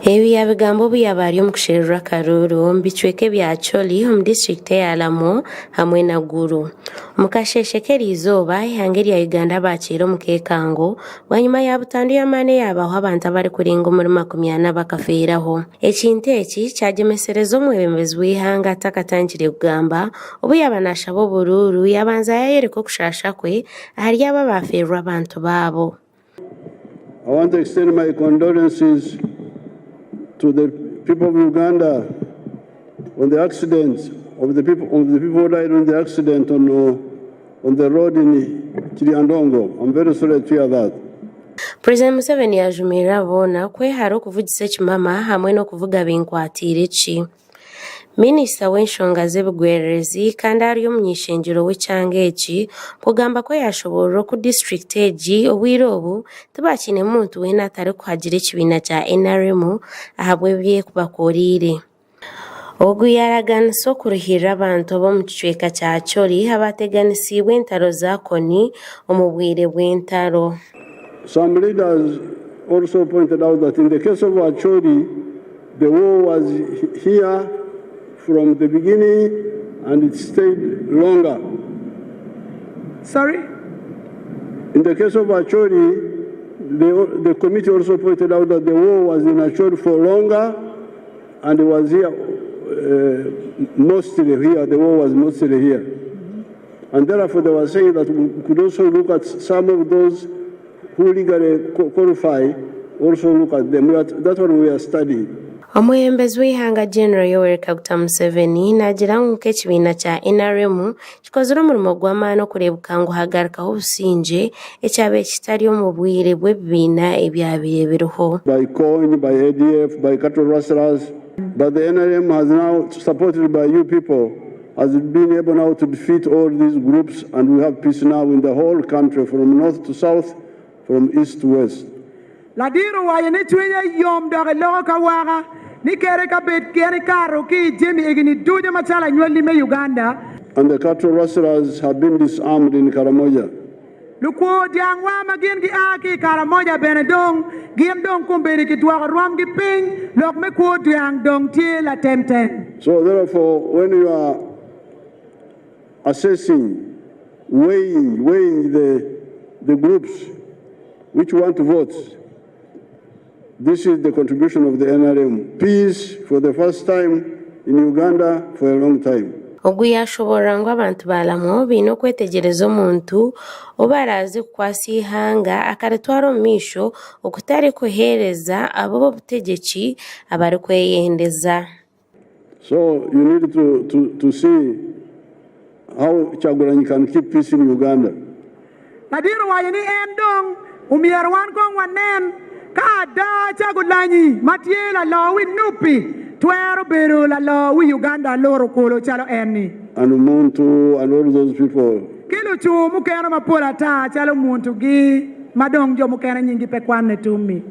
Ebi yaabigamba obu yaaba ari omu kusherura akaruuru omu bicweka ebya Acholi omu disiturikiti eya Lamwo hamwe na Gulu. Omu kasheeshe k'eriizooba, eihanga erya Uganda baakiire omu keekango bwanyima ya butandu y'amaani eyaabaho abantu abarikurenga omuri 40 bakafeeraho. Ekintu eki kyagyemesereza omwebembezi w'eihanga atakatandikire kugamba obu yaaba naashaba oburuuru yaabanza yaayoreka okushaasha kwe ahari abo abaafeerwa abantu baabo. I want to extend my condolences to the people of Uganda on the accident of the people, of the people who died on the accident on, uh, on the road in Kiryandongo. I'm very sorry to hear that. Purezidenti Museveni yaajumirira boona kwehara okuvugisa ekimama hamwe n'okuvuga binkwatiire ki. Minisita w'enshonga z'ebigwererezi kandi ari omuny'ishengyero w'ekyanga eki kugamba ku yashoborora oku disiturikiti egi obwire obu tibakiinemu muntu weena atarikuhagira ekibiina kya NRM ahabw'ebi bakoreire. Ogu yaraganisa okuruhirira abantu ab'omu kicweka kya Acholi abateganisiibwe entaro za Kony omu bwire bw'entaro. Some leaders also pointed out that in the case of Acholi, the war was here from the beginning and it stayed longer. Sorry? In the case of Acholi, the committee also pointed out that the war was in Acholi for longer and it was here mostly here, the war was mostly here. And therefore they were saying that we could also look at some of those who legally qualify, also look at them. That's what we are studying. Omwebembezi w'eihanga General Yoweri Kaguta Museveni naagira ngu nk'ekibiina kya NRM kikozire omurimo gw'amaani okureebuka ngu hagarukaho obusingye ekyabaire kitari omu bwire bw'ebibiina ebyabaire biriho. By Kony, by ADF, by cattle rustlers. But the NRM has now, supported by you people, has been able now to defeat all these groups, and we have peace now in the whole country, from north to south, from east to west. Ladit owaco ni cwinye yom dok eloko ki awaka ni kadi ka bed gin ikato ki i jami egi-ni ducu macalo anywali me Uganda. And the cattle rustlers have been disarmed in Karamoja. Lukwo dyangwa ma gin gia ki i Karamoja bene dong gin dong kombeddi kidwoko rwomgi piny, lok me kwo dyang dong tye latemtem. So therefore when you are assessing, weighing, weighing the, the groups which want votes, this is the contribution of the NRM. Peace for the first time in Uganda for a long time. Ogu yaashoboorora ngu abantu ba Lamwo baine okwetegyereza omuntu ou baraaze kukwatsa eihanga akaritwara omu maisho okutari kuheereza ab'obutegyeki abarikweyendeza. So you need to see how Kyagulanyi can keep peace in Uganda. Ladit owaco ni en dong omyero wan kong wanen ka ada Kyagulanyi ma tye laloo wi NUP-pi twero bedo laloo wi Uganda aluru kulu calo en-ni. And Muntu and all those people. Ki lucungu mukene mapol ata calo Muntu-gi ma dong jo mukene nyinggi pe kwanne tummi.